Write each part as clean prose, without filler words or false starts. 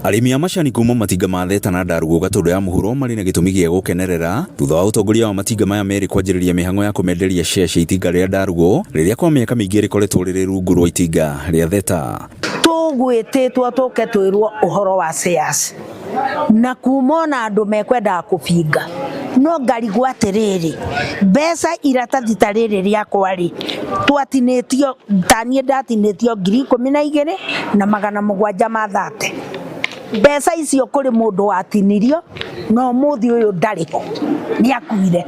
Arĩmi a macani kuma matinga ma Theta na Ndarugu Gatũndũ ya mũhuro marĩ na gĩtũmi gĩa gũkenerera thutha wa ũtongoria wa matinga maya merĩ kwanjĩrĩria mĩhang'o ya kũmenderia share cia itinga rĩa Ndarugu rĩrĩa kwa mĩaka mĩingĩ rĩkoretwo rĩrĩ rungu rwa itinga rĩa Theta. Tũgwĩtĩtwo tũke twĩrwo ũhoro wa shares na kuma ona andũ mekwendaga kũbinga no ngarigwo atĩrĩrĩ, mbeca iratathi ta rĩrĩ rĩakwa rĩ, twatinĩtio taniĩ ndatinĩtio 12,730. Mbeca icio kũrĩ mũndũ watinirio na ũmũthĩ ũyũ ndarĩ ho, nĩ akuire.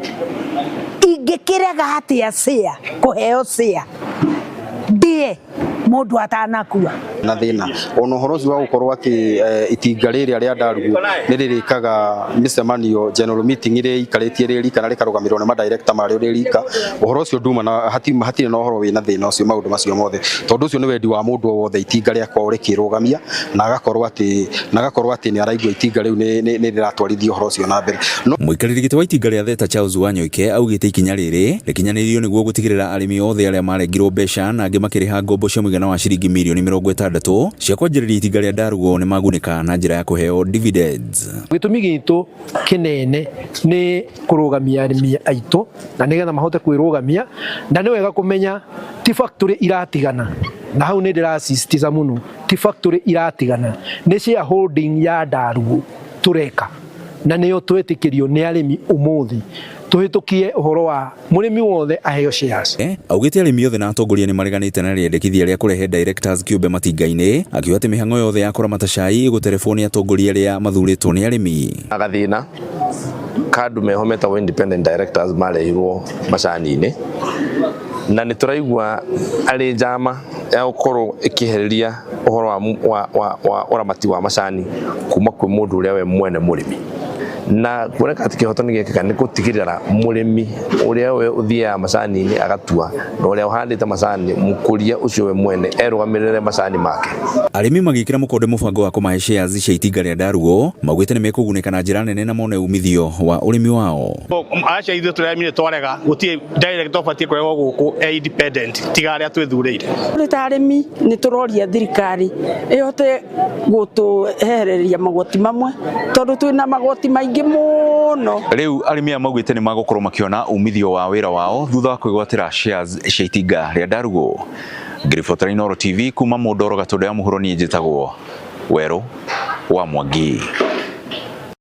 Ingĩkĩrega atĩa share kũheo share ndĩe mũndũ atanakua? Na thĩna ona ũhoro ũcio wa gũkorwo atĩ itinga rĩrĩa rĩa Ndarugu nĩ rĩrĩkaga mĩcemanio, general meeting rĩikarĩtie rĩ rika na rĩkarũgamĩrĩrwo nĩ madirector marĩo rĩ rika, ũhoro ũcio nduma na hatirĩ na ũhoro wĩna thĩna ũcio, maũndũ macio mothe, tondũ ũcio nĩ wendi wa mũndũ o wothe itinga rĩakorwo rĩkĩrũgamia na agakorwo atĩ nĩ araigua itinga rĩu nĩ rĩratwarithia ũhoro ũcio na mbere no. Mũikarĩri gĩtĩ wa itinga rĩa Theta Charles Wanyoike augĩte ikinya rĩrĩ rĩkinyanĩirio nĩguo gũtigĩrĩra arĩmi othe arĩa marengirwo mbeca na angĩ makĩrĩha ngombo cia mũigana wa ciringi mirioni 60 cia kwanjĩrĩria itinga rĩa Ndarugo nĩ magunĩka na njĩra ya kũheo dividends. Gĩtũmi gitũ kĩnene nĩ kũrũgamia arĩmi aitũ na nĩgetha mahote kwĩrũgamia, na nĩ wega kũmenya ti factory iratigana, na hau nĩ ndĩrasisitiza mũno, ti factory iratigana, nĩ shareholding ya Ndarugu tũreka na nĩyo twetĩkĩrio nĩ arĩmi ũmũthĩ tũhĩtũkie ũhoro wa mũrĩmi wothe aheo shares. Augĩte arĩmi othe na atongoria nĩ mareganĩte na rĩendekithia rĩa kũrehe directors kĩũmbe matinga-inĩ, akiuga atĩ mĩhang'o yothe ya kũramata cai ĩgũterebwo nĩ atongoria arĩa mathurĩtwo nĩ arĩmi. Gathĩna ka andũ meho metagwo independent directors marehirwo macani-inĩ, na nĩ tũraigua arĩ njama ya gũkorwo ĩkĩehereria ũhoro wa ũramati wa macani kuma kwĩ mũndũ ũrĩa we mwene mũrĩmi, na kuoneka atĩ kĩhoto nĩ gĩekĩka nĩ gũtigĩrĩra mũrĩmi ũrĩa we ũthiaga macani-inĩ agatua na ũrĩa ũhandĩte macani, mũkũria ũcio we mwene erũgamĩrĩre macani make. Arĩmi magĩkĩra mũkonde mũbango wa kũmahe shares cia itinga rĩa Ndarugo maugĩte nĩ mekũgunĩka na njĩra nene na mone umithio wa ũrĩmi wao. Aca, ithuĩ tũrĩ arĩmi nĩ twarega, gũtirĩ director ũbatiĩ kũrehwo gũkũ e independent tiga arĩa twĩthurĩire. Tũrĩ ta arĩmi nĩ tũroria thirikari ĩhote gũtũhereria magoti mamwe tondũ twĩna magoti maingĩ mũno. Rĩu arĩmi aya maugĩte nĩ magũkorwo makĩona umithio wa wĩra wao thutha wa kwĩgwatĩra shares cia itinga rĩa Ndarugo. Ngĩribotera Inooro TV kuma Mũndoro Gatũndũ ya mũhuro, niĩ njĩtagwo Werũ wa Mwangi.